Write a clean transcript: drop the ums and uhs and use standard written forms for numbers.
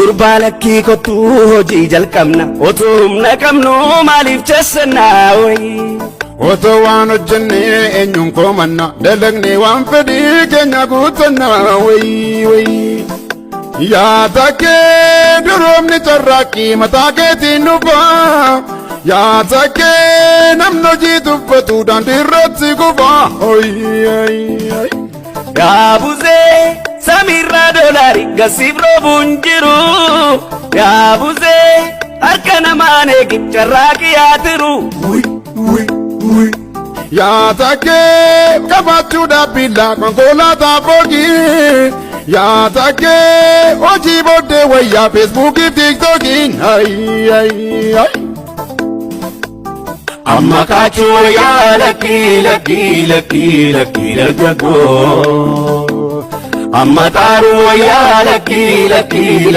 Gurbaa lakkii, kottuu hojii jalqabna. Otoo humna qabnu maaliif chessannaa wayii? Otoo waan hojjennee eenyuun koomanna? Dalagnee waan fedhii keenya guutanna wayii wayii. Yaa takkee, duroomni carraaqqii mataa keetiin dhufa. Yaa takkee, namni hojii tuffatu daandii irratti kufa. Yaa buzee, samiirraa doolaari gasiif roobuun jiru. Yaa buzee, harka namaan eegi, carraaqii yaatiru. Yaa takkee, qabaachuudhaaf billaa konkolaataa foogii. Yaa takkee, hojii booddee wayyaa Feesbuukiif Tiiktookiin. Amma kaachuu wayyaa, lakkii lakkii lakkii lakkii dargaggoo. Amma xaaruu wayyaa, lakkii lakkii.